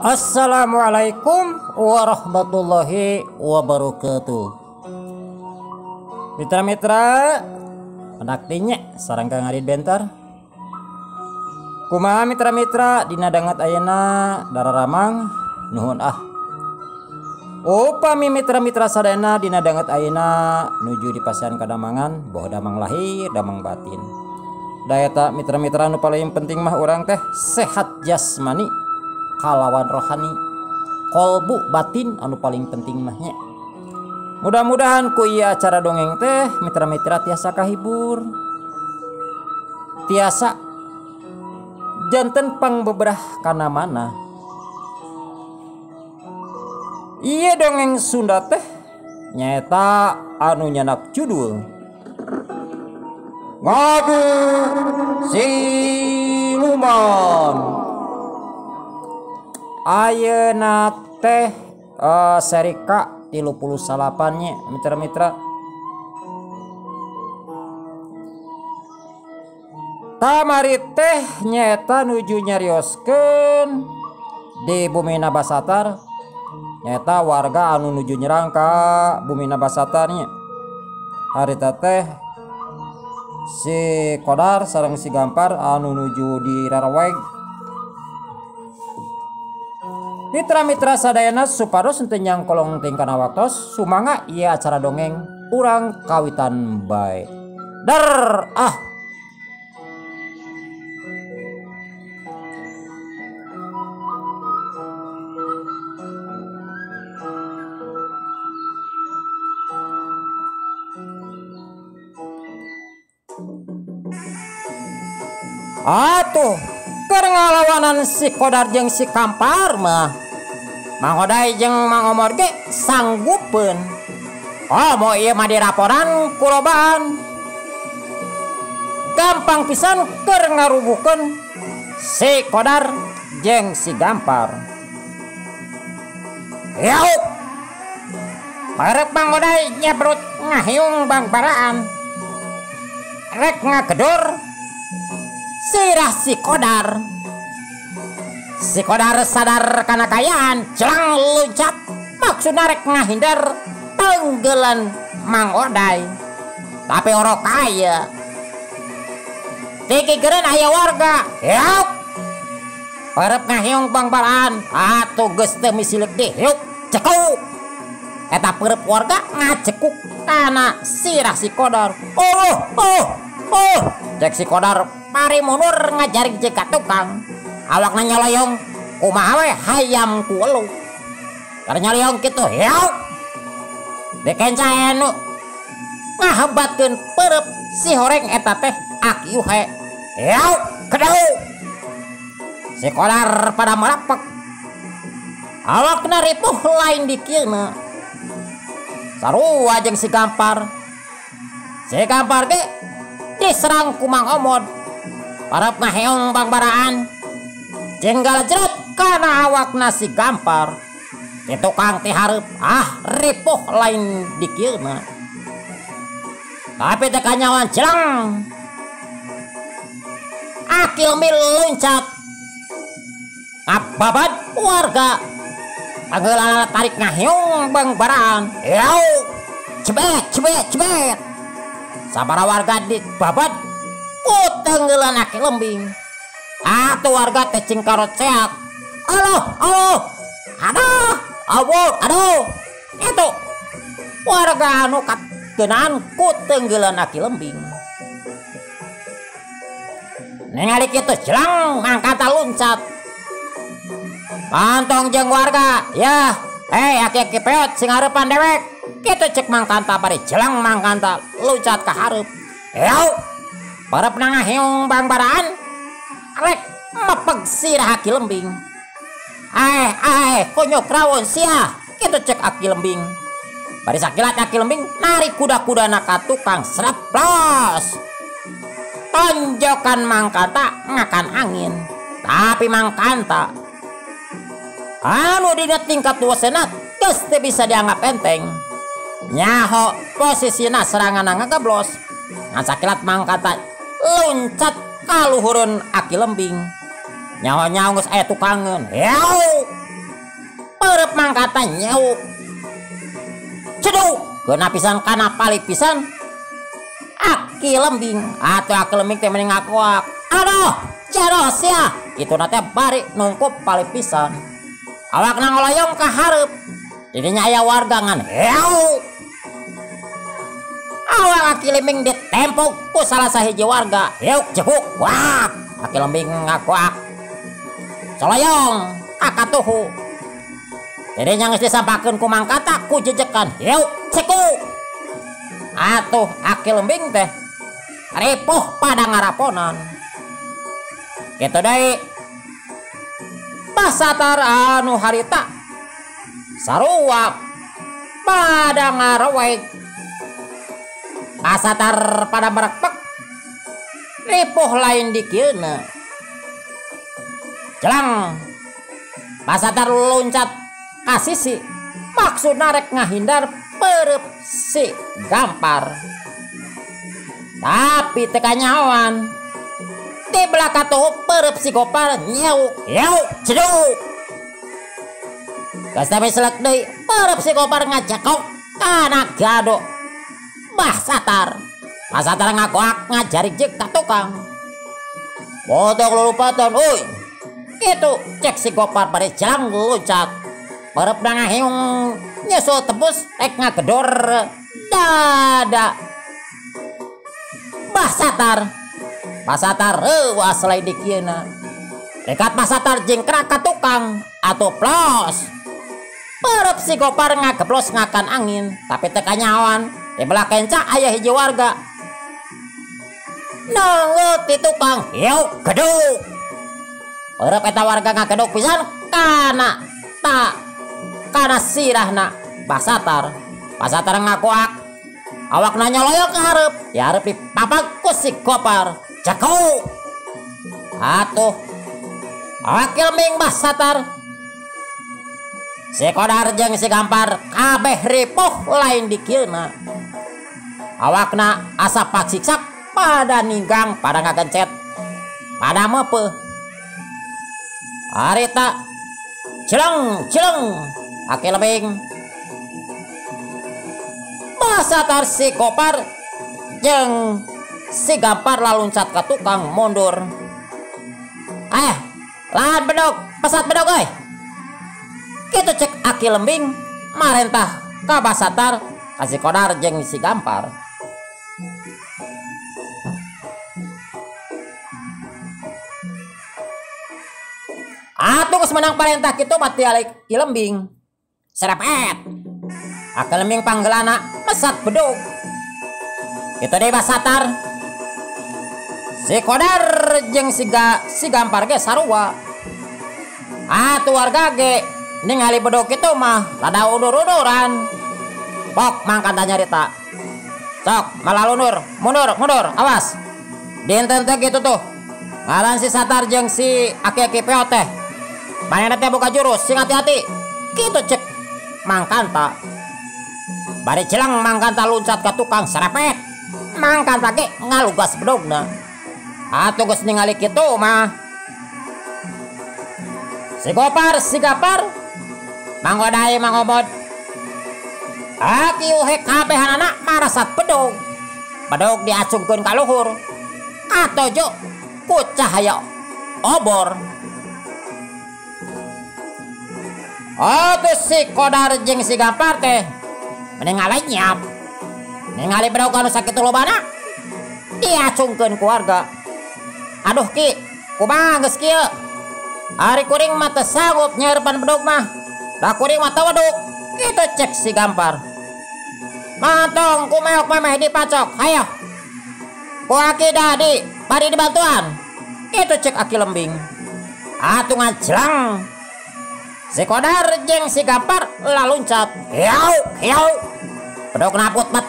Assalamualaikum warahmatullahi wabarakatuh. Mitra-mitra penaktinya sareng Kang Adit Bentar. Kumaha mitra-mitra dina danget ayeuna dararamang nuhun ah. Upami mitra-mitra sadayana dina danget ayeuna nuju di pasian kadamangan boh damang lahir damang batin. Da eta mitra-mitra nu paling penting mah urang teh sehat jasmani kalawan rohani, kolbu batin anu paling penting mah nya. Mudah-mudahan ku ieu acara dongeng teh mitra-mitra tiasa kahibur, tiasa janten pangbeberah kana mana. Ieu dongeng Sunda teh nyaeta anu nyanak judul Ngadu Siluman. Ayeuna teh seri K 38 nya mitra-mitra. Kamari teh nyaeta nuju nyarioskeun di Bumi Nabasatar, nyaeta warga anu nuju nyerang ka Bumi Nabasatar nya. Harita teh si Kodar sareng si Gampar anu nuju di Raraweg. Mitra-mitra sadayana supados henteu nyangkolong teuing kana waktos, sumangga ieu acara dongeng urang kawitan bae. Dar ah. Atuh keur ngalawanan si Kodar jeung si Kampar mah Mang Oday jeung Mang Omor ge sanggupeun. Oh, mau ieu mah diraporan kulobaan. Gampang pisan keur ngarubuhkeun si Kodar jeung si Gampar. Yauk. Parek Mang Oday nyebrut ngahiung bangbaraan. Rek ngagedor sirah si Kodar. Si Kodar sadar kana kayaan, jelang loncat maksudna rek ngahindar tenggelan Mang Oday. Tapi orok kaya. Tikigereun aya warga. Yauk. Parep ngahiung bangbaraan, atuh geus teu misileuk deui. Yuk, cekuk. Eta parep warga ngacekuk kana sirah si Kodar. Oh, oh, oh. Cek si Kodar pari mundur ngajaring jeung ka tukang. Awakna nyoloyong kumaha we hayam ku elu. Keur nyoloyong kitu yauk. Dekenca anu ngahebatkeun perep si horeng eta teh akiuhe. Yauk kedau. Si Kodar pada merapek. Awakna ripuh lain dikieuna. Sarua jeung si Gampar. Si Gampar ge diserang ku Mang Omod. Parep ngaheong bangbaraan. Jenggal jerot kana awakna si Gampar. Di tukang ti hareup ah ripuh lain dikieuna. Tapi teh kanyawan jelang. Akil mil loncat. Ngababat warga. Panggeulana tarik ngahiung bangbaraan. Yauk. Cebet cebet cebet. Sabara warga dibabat ku tenggelan aki lembing. Atuh warga teh cing karoceak. Aduh, aduh. Aduh, aduh, aduh. Itu warga anu kakeunaan ku tenggelan aki lembing. Ningali kitu jelang angkata loncat. Pantong jeung warga, ya. Hei aki-aki peot sing hareupan dewek. Kitu cek Mang Kanta bari jelang Mang Kanta loncat ka hareup. Yauk. Parep ngahiung bangbaraan. Rek mepeg sirah aki lembing. Konyok rawon sia. Kitu cek aki lembing. Bari sakilat aki lembing narik kuda-kudana ka tukang seraplos. Tonjokan Mang Kanta ngakan angin. Tapi Mang Kanta anu dina tingkat luasna geus teu bisa dianggap enteng. Nyaho posisina serangan ngageblos. Ngan sakilat Mang Kanta loncat kaluhureun aki lembing. Nyaho-nyaho geus aya tukangeun. Yauk. Perep mangkata nyeuk. Ceduk kena pisan kana pali pisan. Aki Lembing atuh Aki Lembing teh mending ngakuak. Aduh, jero sia. Itu teh bari nungkup pali pisan. Awakna ngoloyong ka hareup. Didinya aya warga ngan heau. Awak Aki Lembing ditempok ku salah sahiji warga. Heuk jehuk. Wah, Aki Lembing ngakuak. Soloyong kakatuhu. Didinya geus disampakeun ku mangkata ku jejekan. Heuk cekuk. Atuh Aki Lembing teh ripuh pada ngaraponan. Kitu deui. Basatar anu harita sarua pada ngaraweg. Basatar pada merekpek ripuh lain dikieuna. Jelang Basatar loncat ka sisi maksudna rek ngahindar perep si Gampar. Tapi teu kanyahoan. Di belakang tuh perep si Gopar nyeuk, yeuk, ceduk. Geus teh selek deui perep si Gopar ngacekok kana gado. Basatar. Basatar ngagoak ngajarik jeung ka tukang. Botok lulupatan euy. Kitu cek si Gopar bari jelang loncat. Perep ngahiung nyusul tebus rek ngagedor dada Basatar. Basatar reuas lain dikieuna. Dekat Basatar jengkrak ka tukang atuh plos. Perep si Gopar ngageblos ngakan angin tapi teu kanyahoan. Di belah kenca aya hiji warga. Nanggeut di tukang hiuk geduk. Perep eta warga ngageduk pisan kana ta kana sirahna Basatar. Basatar ngakuak. Awakna nyoloyok ka hareup. Di hareup dipapag ku si Gopar. Cekuk. Atuh Aki Lembing Basatar. Si Kodar jeung si Gampar kabeh ripuh lain dikieuna. Awakna asa paksiksak pada ninggang pada ngagencet pada meupeuh. Harita jeleng jeleng Aki Lembing. Basatar si Gopar jeung si Gampar laluncat ka tukang mundur. Lahan bedog, pesat bedog euy. Kitu cek Aki Lembing marentah ka Basatar ka si Kodar jeung si Gampar. Atuh geus menang parentah kitu mati Aki Lembing. Serepet. Aki Lembing panggelana mesat bedog. Kitu deui Basatar. Si Kodar jeung si Gampar ge sarua. Atuh warga ge ningali bedog kitu mah rada udur-uduran. Pok mangkanta nyarita. Sok malalunur, mundur, mundur, awas. Dinten teh kitu tuh. Ngaran si Satar jeung si aki-aki peot teh. Manehna teh buka jurus, sing hati-hati. Kitu cek mangkanta. Bari celang mangkanta loncat ka tukang serepet. Mangkanta ge ngalugas bedogna. Atuh geus ningali kitu mah. Si Gopar, si Gapar manggodai mangobod. Aki uhe kabehanana marasat bedog. Bedog diacungkeun ka luhur. Katojo ku cahaya obor. Atuh si Kodar jeung si Gampar teh meningali nyiap. Ningali bedog anu sakitu lobana diacungkeun ku warga. Aduh ki, kumaha geus kieu? Ari kuring mah teu sanggup nyeurepan bedog mah. Da kuring mah teu weduk. Kitu cek si Gampar. Mantong ku meok memeh dipacok. Hayo. Ku aki dadi bari dibantuan. Kitu cek Aki Lembing. Atuh ngajelang. Si Kodar jeung si Gampar laluncat. Hiau, hiau. Bedog naput bet.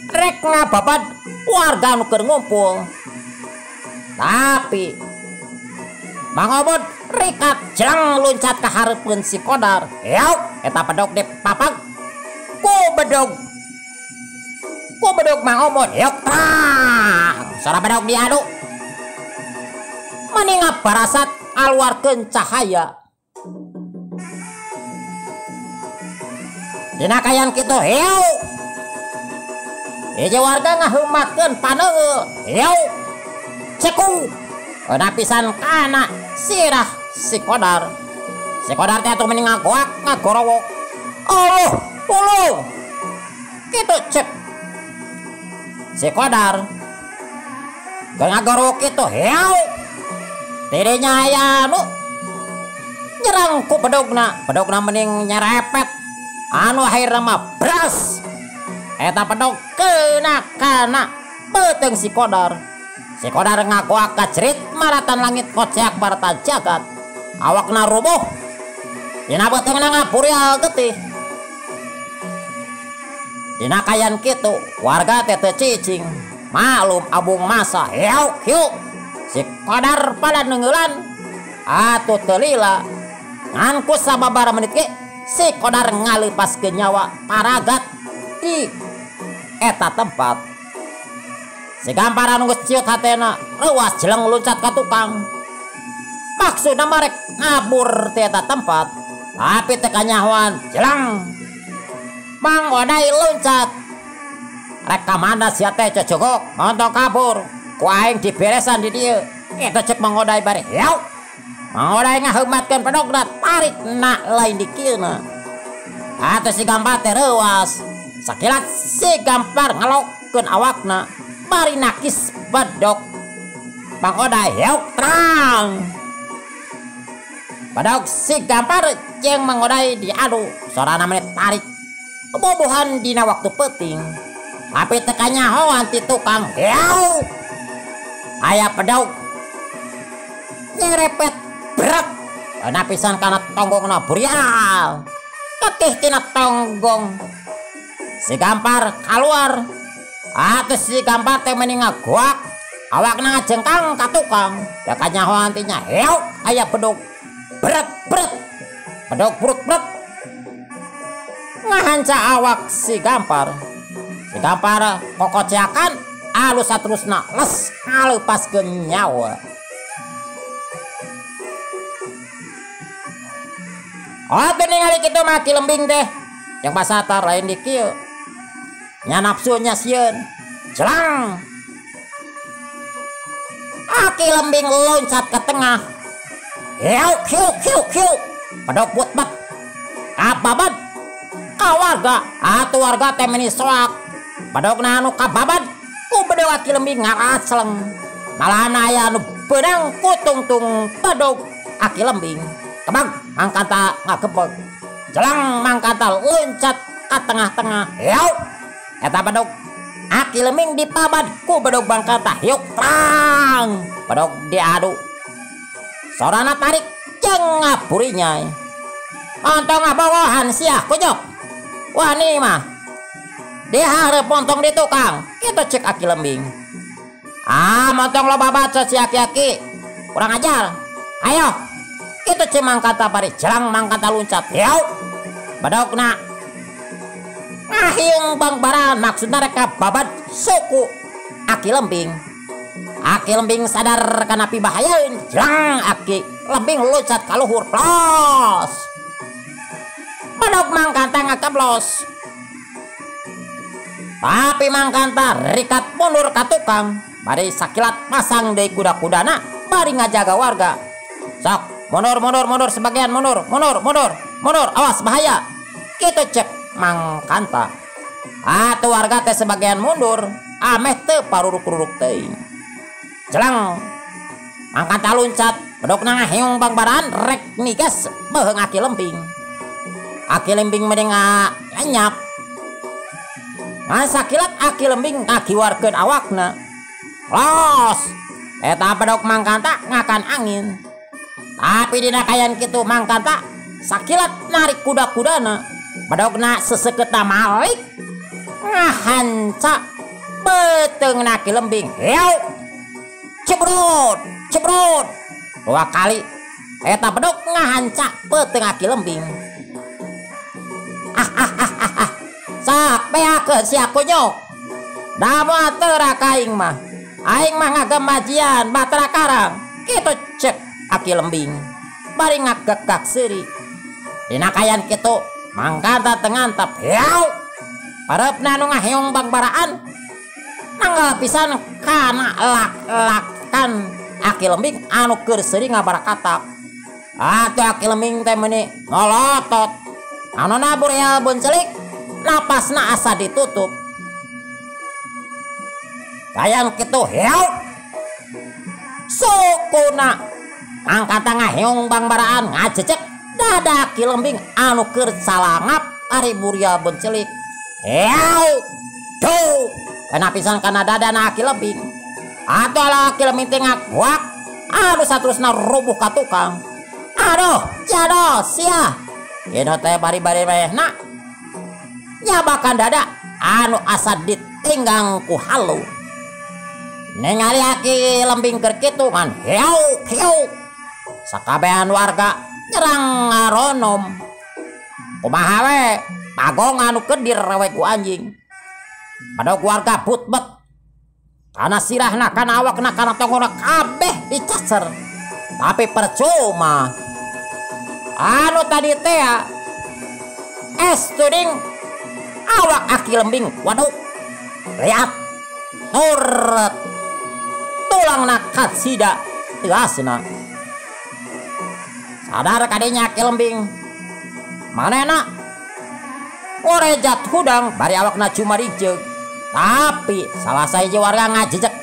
Rek ngababad warga nu keur ngumpul. Tapi Mang Obod rikat jelang loncat ka hareupeun si Kodar. Hiau, eta bedog dipapag ku bedog. Ku bedog Mang Obod. Hiau, tang. Sora bedog diadu. Meni ngabarasat ngaluarkeun cahaya. Dina kayan kitu heu. Hiji warga ngaheumatkeun paneul heu. Cekuk. Euna pisan kana sirah si Kodar. Si Kodar teh atuh meni ngagoak ngagorowok. Allah, tolong. Kitu cek. Si Kodar keur ngagorowok kitu heu. Tidinya aya nu nyerang ku bedogna, bedogna mending nyerepet. Anu akhirna mah bras. Eta bedog kena kana beuteung si Kodar. Si Kodar ngagoak kacerit maratan langit koceak barata jagat. Awakna rubuh. Dina beuteungna ngapurial getih. Dina kayan kitu warga teh teu cicing. Maklum abung masa heuk hiuk. Si Kodar pada neungeulan atuh teu lila. Ngan ku sababaraha menit ge si Kodar ngaleupaskeun nyawa paragat di eta tempat. Si Gampar anu geus ciut hatena reuas jeleng luncat ka tukang. Maksudna marek ngabur ti eta tempat, tapi teu kanyahoan jeleng. Mang Odai loncat. Rek ka mana sia teh cocogok, montong kabur. Ku aing diberesan di dieu. Eta cek Mang Odai bari heau. Mang Odai ngaheumatkeun pedogna tarik na lain di kieuna. Atuh si Gampar teh reuas. Sakilat si Gampar ngalokkeun awakna bari nakis bedog. Mang Odai heuk terang. Bedog si Gampar jeung Mang Odai diadu, sorana menit tarik. Bobohan dina waktu peuting. Tapi teu kanyahoan ti tukang heuk. Aya bedog nyerepet brek. Euna pisan kana tonggongna burial. Ketih tina tonggong. Si Gampar kaluar. Atuh si Gampar teh meni ngagoak. Awakna ngajengkang ka tukang. Da kanyahoan teh nya heuk aya bedog. Brek brek. Bedog brut brek. Ngahanca awak si Gampar. Si Gampar kokoceakan alus saterusna les ngaleupaskeun nyawa. Atuh ningali kitu mah Ki Lembing teh yang basatar lain di kieu. Nya nafsunya sieun. Jelang. Aki Lembing loncat ke tengah. Hiuk hiuk hiuk hiuk. Bedog but-but. Kababad. Ka warga atuh warga teh meni soak. Bedogna anu kababad ku bedog Aki Lembing ngaraceleng. Malahan aya anu beunang ku tungtung bedog Aki Lembing. Kebang mangkanta ngagebeg. Jelang mangkanta loncat ka tengah-tengah. Hiuk. Eta bedog Aki Lembing dipabad ku bedog Bangkanta hiuk terang. Bedog diadu. Sorana tarik jeung ngaburinyai. Ontong ngabogohan sia kunyuk. Wah nih mah dihareup montong di tukang. Kitu cek Aki Lembing. Ah montong loba bacot si aki-aki. Kurang ajar. Ayo. Kitu cek Mangkanta bari jelang Mangkanta loncat. Hiuk. Bedogna ngahiung bangbaran maksudna rek kababad suku Aki Lembing. Aki Lembing sadar kana pibahayaeun. Jelang Aki Lembing loncat ka luhur plos. Bedog Mangkanta ngakeblos. Tapi Mangkanta rikat mundur ka tukang. Bari sakilat pasang deui kuda-kudana bari ngajaga warga. Sok mundur mundur mundur sebagian mundur mundur mundur mundur awas bahaya. Kitu cek Mangkanta. Atuh warga teh sebagian mundur ameh teu paruruk-ruruk teuing. Jelang Mangkanta loncat bedogna ngahiung bangbaran rek nigas beuheung Aki Lembing. Aki Lembing mending lenyap. Ngan sakilat Aki Lembing ngakiwarkeun awakna. Los. Eta bedog Mangkanta ngakan angin. Tapi dina kayan kitu Mangkanta sakilat narik kuda-kudana. Bedogna sesekeutna malik ngahanca beuteungna Aki Lembing. Hiuk. Cebrut, cebrut. Dua kali eta bedog ngahanca beuteung Aki Lembing. Ah ah ah ah ah. Sok beakeun sia kunyuk. Da moal teu raka aing mah. Aing mah ngagemajian batra karang. Kitu cek Aki Lembing. Bari ngagegak seuri. Dina kayan kitu Mangkata tengantap heau. Pareupna nu ngaheong bangbaraan nanggal pisan kana lak-lakan aki lembing anu keur seuri ngabarakatak. Atuh aki lembing teh meuni ngolotot. Anu nabur ya buncelik napasna asa ditutup. Kayan kitu heau. Sukuna angkata ngaheong bangbaraan ngajejek dada aki lembing anu keur salangap ari burial buncelik. Heau. Duh, kena pisan kana dada na aki lembing. Atuh ala aki lembing teh ngaguak anu saterusna rubuh ka tukang. Aduh, jado sia. Kieu teh bari-bari manehna nyabakan dada anu asa ditinggang ku halu. Ningali aki lembing keur kitu ngan heau heau. Sakabehan warga nyerang ngaronom. Kumaha we pagong anu kedir we ku anjing. Padahal warga butbet kana sirahna kana awakna kana tonggona kabeh dicacer. Tapi percuma. Anu tadi teh es tuding awak aki lembing waduh lihat turut tulangna katsida tegasna. Sadar kadinya aki lembing manehna orejat hudang bari awakna cuma dijeug. Tapi salah sahiji warga ngajejek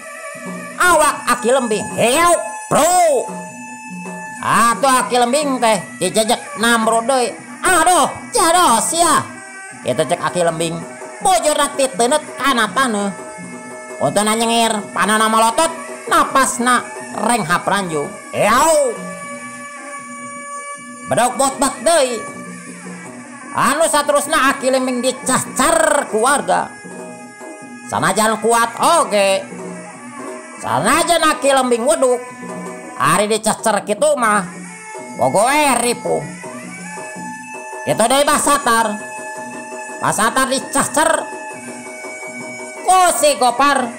awak aki lembing heau bro. Atuh aki lembing teh dijejek namro deui. Aduh jado sia. Kitu cek aki lembing bojorna titeuneut kana taneuh. Untuna nyengir panana malotot napasna renghap ranju. Heau. Bedog botbat deui. Anu saterusna aki lembing dicacar ku warga. Sanajan kuat oge. Sanajan aki lembing weduk. Ari dicacar kitu mah bogoe ripuh. Kitu deui Basatar. Basatar dicacar ku si Gopar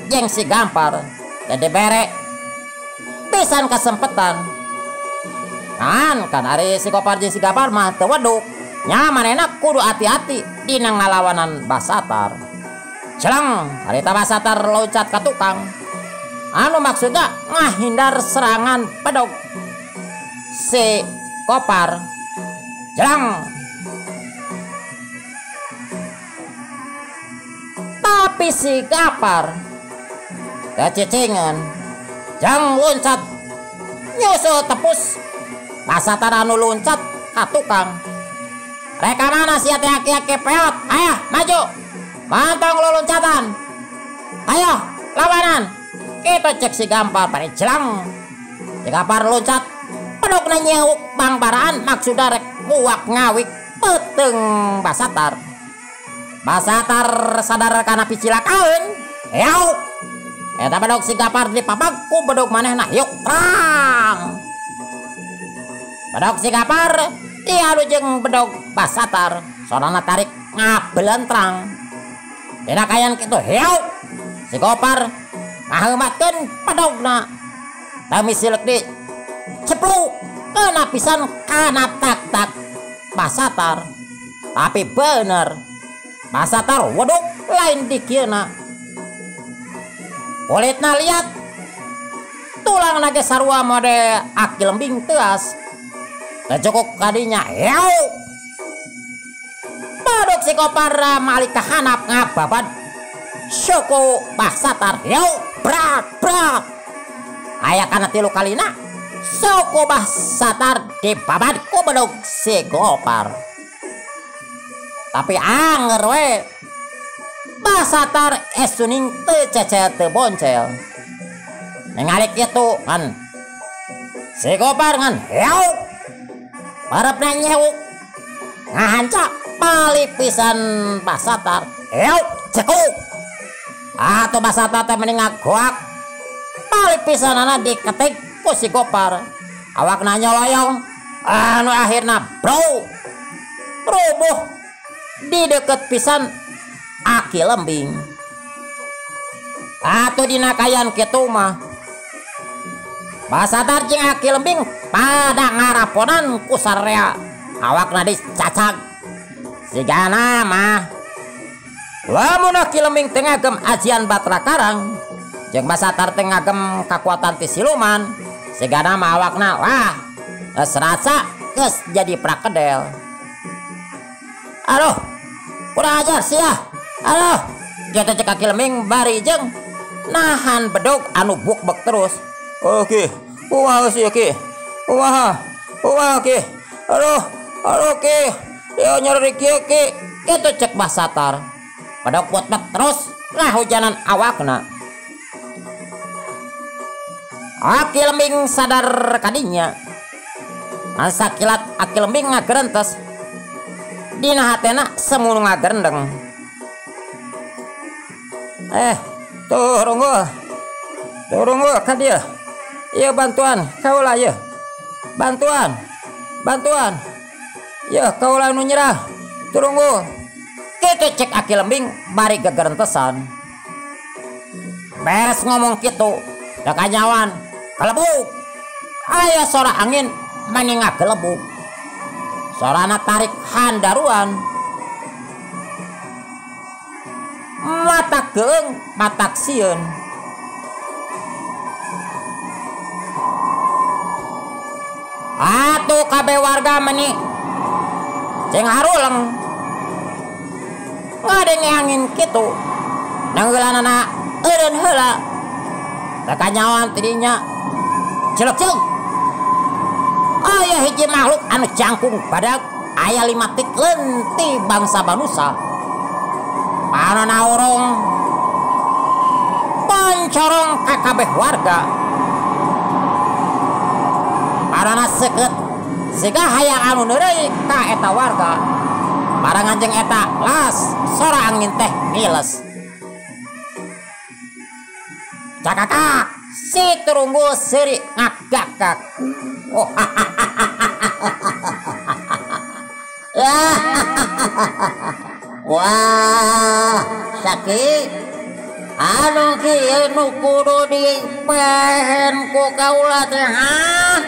jeung si Gampar. Teu dibere pisan kasempetan. Kan kan ari si Gopar jeung si Gampar mah teu weduk. Nya manehna kudu hati-hati dina ngalawanan Basatar. Celeng harita Basatar loncat ka tukang. Anu maksudna ngahindar serangan pedog si Gopar. Celeng. Tapi si Gapar kecicingan jang loncat nyusul tepus Basatar anu loncat ka tukang. Reka mana sia teh aki-aki peot? Ayo maju. Mantong lu loncatan. Ayo lawanan. Kita cek si Gampar pada jelang. Si Gampar loncat pedokna nyehuk bangbaraan maksudna rek muak ngawik peteng Basatar. Basatar sadar kana picilakaeun. Heau. Eta bedog si Gampar dipapag ku bedog manehna hiuk terang. Bedog si Gampar dihalu jeung bedog Basatar sorana tarik ngabelentrang. Dina kayan kitu heau. Si Gopar ngaheumatkeun pedogna. Tami silek di cepluk kena pisan kana tak-tak Basatar. Tapi bener Basatar weduk lain dikieuna. Kulitna liat tulangna ge sarua mode aki lembing teuas. Teu cukup kadinya heau. Baduk si Gopar malik kahanap ngababad suku Basatar heau brak brak. Aya kana tilu kalina suku Basatar dibabad ku bedog si Gopar. Tapi anger we Basatar esuning teu cecel teu boncel. Ningali kitu kan si Gopar ngan heau. Parepna nyewuk ngahanca balik pisan Basatar heau cekuk. Atuh Basatar teh mending ngagoak balik pisanana diketik ku si Gopar. Awakna nyoloyong anu akhirna bro rubuh di deket pisan aki lembing. Atuh dina kayan kitu mah Basatar jeung aki lembing pada ngaraponan ku sarea. Awakna dicacag Sigana mah lamun Aki Lembing teu ngagem ajian Batra Karang jeung Basatar teu ngagem kakuatan ti siluman, sigana mah awakna wah geus rasa geus jadi prakedel. Aduh, kurang ajar sia. Aduh, kitu cek Aki Lembing bari jeung nahan bedog anu bukbek terus. Oke, kumaha sih Ki? Kumaha? Kumaha Ki? Aduh, aduh Ki. Yo nyeri kieu Ki. Kitu cek Basatar. Bedog bukbek terus ngahujanan awakna. Aki Lembing sadar kadinya. Sakilat Aki Lembing ngagerentes. Dina hatena semunu ngagerendeng. Turunggul. Turunggul ka dieu. Ieu bantuan kaula ieu. Bantuan. Bantuan. Ieu kaula nu nyerah. Turunggul. Kitu cek Aki Lembing bari gegerentesan. Beres ngomong kitu, teu kanyawan kelebuk. Aya sora angin mani ngagelebuk. Sorana tarik handaruan. Matak keung, matak sieun. Atuh kabeh warga meni cing haruleng. Ngadenge angin kitu. Nangeulanana eureun heula. Teu kanyawan tidinya. Celek-celek. Aya hiji makhluk anu jangkung badag aya 5 tik lenti bangsa manusa. Panona urung pancorong ka kabeh warga. Panona seukeut siga hayang anu neureuy ka eta warga. Barengan jeung eta las sora angin teh ngiles. Cakakak si Turunggul seuri ngagakak. Oh, wah, sakit. Anu kieu nu kudu dipehen ku kaula teh, ha?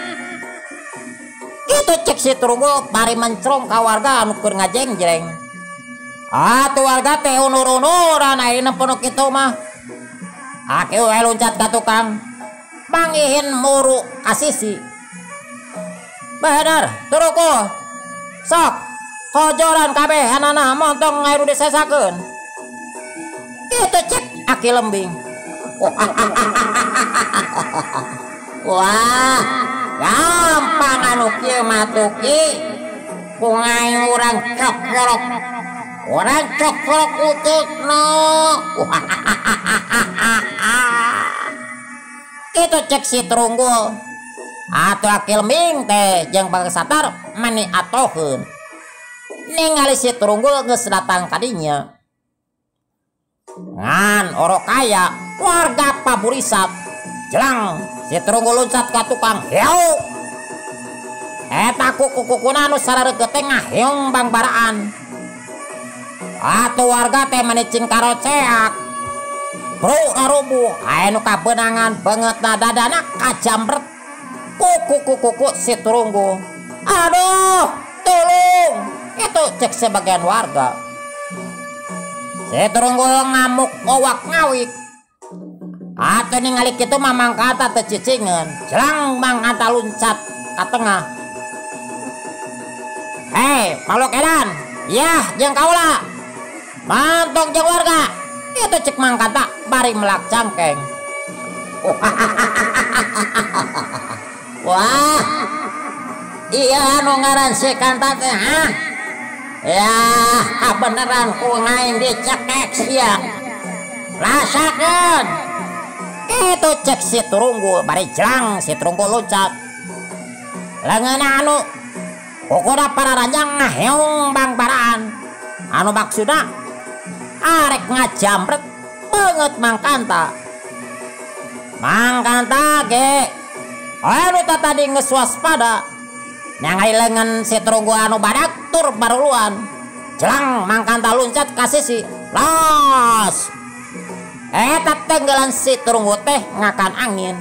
Kitu cek si Turunggul bari mencrong ka warga anu keur ngajeng-jreng. Atuh warga teh unur-unuran ayeuna penuh kitu mah. Aki we loncat ka tukang. Mangihin muru ka sisi. Bener, Turunggul. Sok, kojoran kabeh anana montong ngayu disesakeun. Kitu cek Aki Lembing. Wah, gampang anu kieu mah tuh Ki. Ku ngayu urang cokrok. Urang cokrok utukna. Kitu cek si Turunggul. Atuh Aki Lembing teh jeung Basatar mani atoheun. Ningali si Turunggul geus datang ka dinya. Ngan orok kaya warga paburisat. Jelang si Turunggul loncat ka tukang. Heau. Eta kuku-kukuna anu sarareukeut teh ngaheung bangbaraan. Atuh warga teh mani cing karoceak. Bro ngarubuh aya nu kabeunangan beungeutna dadana kajambret. Kuku-kuku si Turunggul. Aduh, tolong. Itu cek sebagian warga. Si Turunggul ngamuk owak ngawik. Atuh ningali kitu mah mangkata teu cicingeun. Jelang mangkata luncat ka tengah. Hei, makhluk edan. Yah, jeung kaula. Mantong jeung warga. Itu cek mangkata bari melak cangkeng. Wah, iya anu ngaran si Kanta teh, ha? Ya, kabeneran ku ngaing dicekek sia. Rasakeun. Itu cek si Turunggul bari jelang si Turunggul loncat. Leungeunna anu kukuna pararanjang ngaheung bangbaraan. Anu maksudna arek ngajambret beungeut Mang Kanta. Mang Kanta ge anu tadi geus waspada. Nyangai leungeun si Turunggul anu badak tur baruluan. Jelang Mang Kanta loncat ka sisi. Los. Eta tenggelan si Turunggul teh ngakan angin.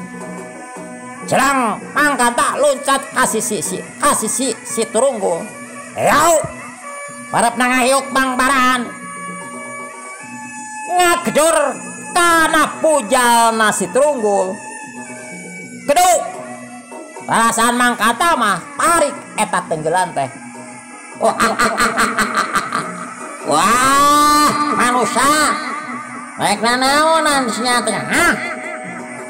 Jelang Mang Kanta loncat ka sisi si Turunggul. Yau. Parepna ngahiuk bangbaraan ngagedor kana pujalna si Trunggul. Keduk perasaan Mangkanta mah tarik eta tenggelan teh. Wah, manusia rek nanaonan sia teh, hah?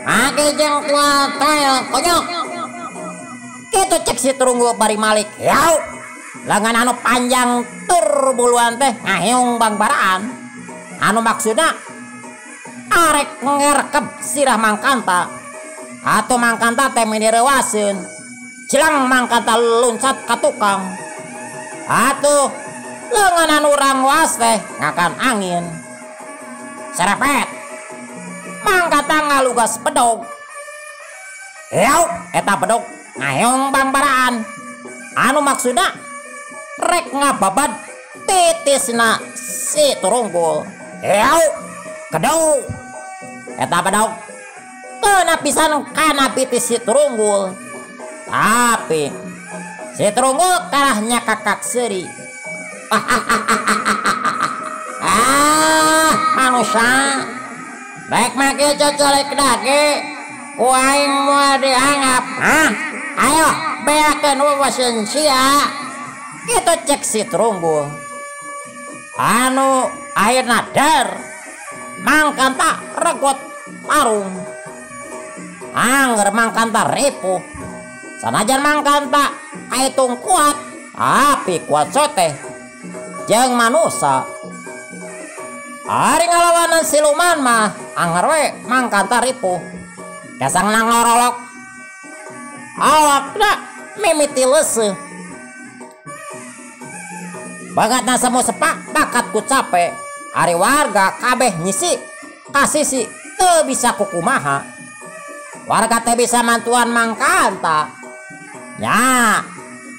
Make jeung kual toel konyok. Kitu cek si Trunggul bari malik. Yau, lengan anu panjang tur buluan teh ngahiung bangbaraan. Anu maksudna arek ngerkep sirah Mangkanta. Atau Mangkanta teh meni reuaseun. Cilang Mangkanta luncat ka tukang. Atuh lengan anu rangwas teh ngakan angin. Serepet Mangkanta ngalugas bedog. Yau, eta bedog ngaheong bangbaraan. Anu maksudna rek ngababad titisna si Trunggul. Yau, kedau eta bedog kena pisan kana pitis si Trunggul. Tapi si Trunggul kalahnya kakak seuri. Ah, manusia baik make cocolek dage ku aing moal dianggap. Hah? Ayo beakeun wawaseun sia. Kitu cek si Trunggul. Anu akhirna der Mangkanta regot parung. Angger Mangkanta ripuh. Sanajan Mangkanta kaitung kuat, tapi kuat soteh jeung manusa. Ari ngalawanan siluman mah angger we Mangkanta ripuh. Kesangna ngorolok awakna mimiti leuseuh. Bagatna semu sepak bakat ku cape. Ari warga kabeh nyisi kasisi teu bisa kukumaha. Warga teh bisa mantuan Mangkanta. Nya,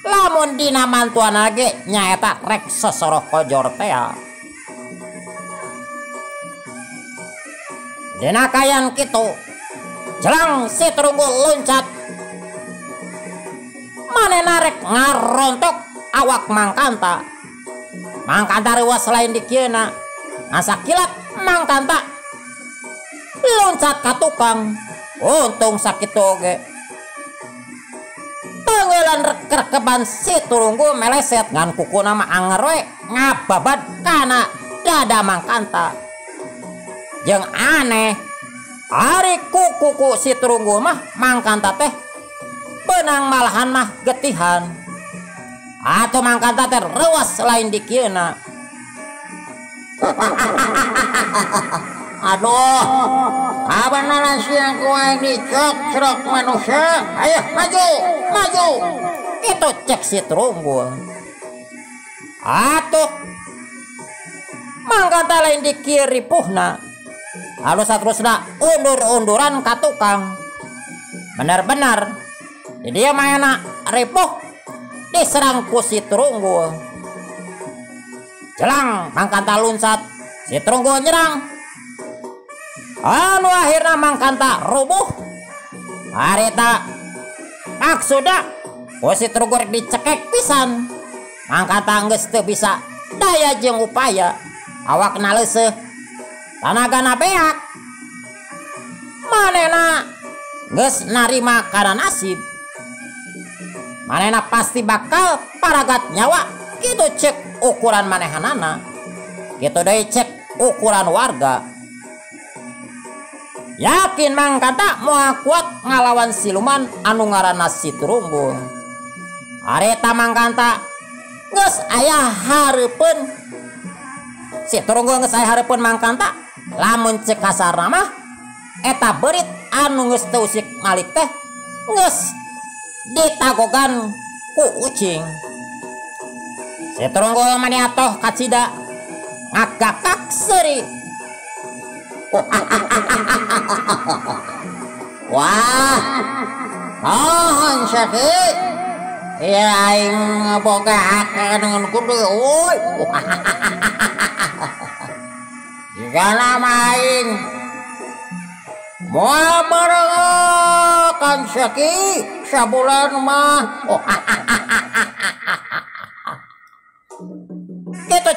lamun dina mantuan lagi nyaeta rek sosoroh kojor tea. Dina kayan kitu, jelang si Trunggul loncat. Manehna rek ngarontok awak Mangkanta. Mangkanta reuas lain dikieuna. Asa kilat Mangkanta loncat ka tukang. Untung sakitu oge. Tenggelan rek-rekeban si Trunggul meleset ngan kukuna mah anger we ngababad kana dada Mangkanta. Jeung aneh, ari kuku si Trunggul mah Mangkanta teh benang malahan mah getihan. Atau Mangkanta teh reuas lain dikieuna. Aduh, kabeneran sia ku aing dicocrok manusia. Ayo maju, maju. Itu cek si Trunggul. Atuh Mangkanta lain di kiri puhna. Lalu saterusna undur-unduran ka tukang. Benar-benar di dia mainna ripuh diserang ku si Trunggul. Jelang Mangkanta luncat, si Trunggul nyerang. Anu akhirna Mangkanta rubuh. Harita maksudna ku si Trunggul dicekek pisan. Mangkanta geus teu bisa daya jeung upaya. Awakna leuseuh, tanagana beak. Manehna geus narima kana nasib. Manehna pasti bakal paragat nyawa. Kitu cek ukuran manehanana. Kitu deui cek ukuran warga. Yakin Mangkanta moal kuat ngalawan siluman anu ngaranna si Trunggul. Harita Mangkanta geus aya hareupeun. Si Trunggul geus aya hareupeun Mangkanta. Lamun cek kasarna mah eta beurit anu geus teu usik malik teh geus ditagogan ku ucing. Si Trunggul mani atoh kacida ngagakak seuri. Wah, mohon sakit. Ya aing boga hak dengan kudu euy. Jigana mah aing moal barengan sakit sabulan mah.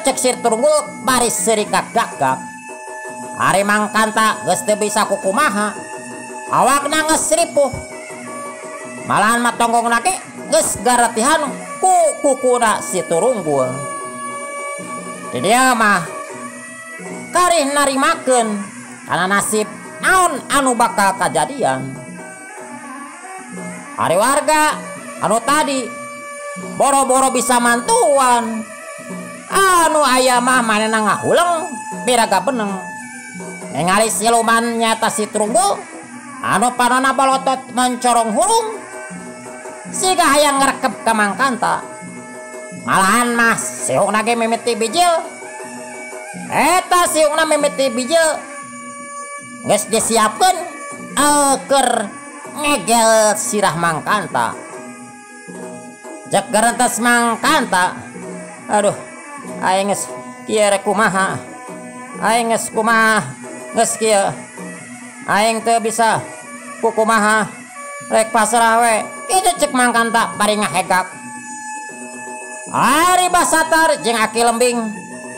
cek si Turunggul bari seuri gagak. Ari Mangkanta geus teu bisa kukumaha. Awakna geus ripuh. Malahan mah tonggongna ge geus garatihan ku kukuna si Turunggul. Di dieu mah karih narimakeun kana nasib naon anu bakal kajadian. Ari warga anu tadi boro-boro bisa mantuan, anu aya mah manehna ngahuleng biraga beneng. Ningali siluman nyata si Turunggul anu panona balotot mencorong hurung siga hayang ngrekep ka Mangkanta. Malahan mah siungna ge mimiti bijil. Eta siungna mimiti bijil geus disiapkeun keur ngegel sirah Mangkanta. Cek gerentes Mangkanta, aduh aing geus kieu rek kumaha, aing geus kumaha, geus kieu aing teu bisa kukumaha, rek pasrah we. Kitu cek Mangkanta bari ngahegak. Ari Basatar jeung Aki Lembing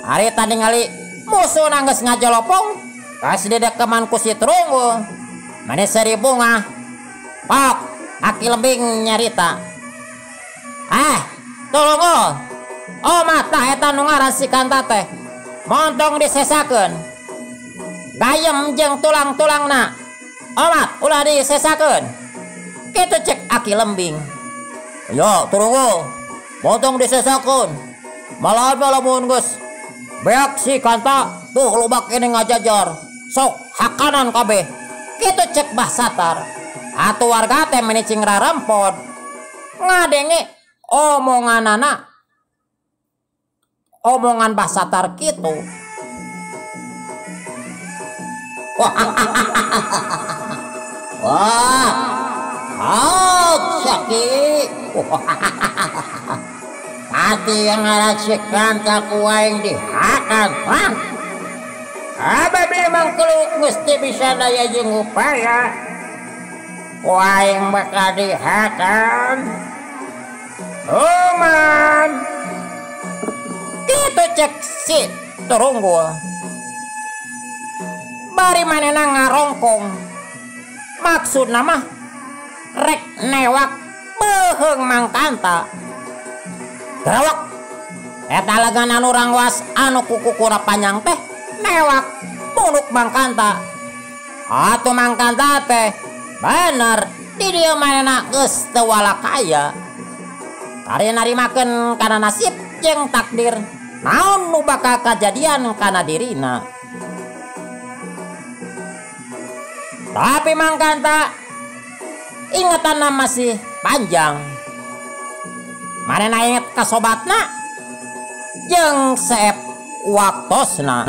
ari tadi ningali musuhna geus ngajelopong kas didekeman ku si Turunggul. Mane seuri bungah. Pok Aki Lembing nyarita, Turunggul, oh mata eta nu ngaran si Kanta teh montong disesakeun, gayem jeung tulang-tulangna, omat ulah disesakeun. Kitu cek Aki Lembing. Yo Turunggul, montong disesakeun, malahan lamun geus beak si Kanta tuh lobak ini ngajajar, sok hakanan kabeh. Kitu cek Basatar. Atuh warga teh meni cing rarempod ngadenge omonganana, omongan Basatar kitu. Wah, hok Syaki. Pati yang ngaran si Kanta ku aing dihakan. Wah, abah mangkeluk mesti bisa daya jeung upaya. Ku aing bakal dihakan. Oman. Kitu cek si Turunggul. Bari manehna ngarongkong, maksudna mah rek newak beuheung Mangkanta. Gerawak eta leungeun anu rangwas anu kukukuna panjang teh newak punuk Mangkanta. Atuh Mangkanta teh bener di dieu manehna geus teu walakaya. Kari narimakeun kana nasib jeung takdir naon nu bakal kajadian kana dirina. Tapi Mangkanta ingetanna masih panjang. Manehna inget ka sobatna jeung seep waktosna.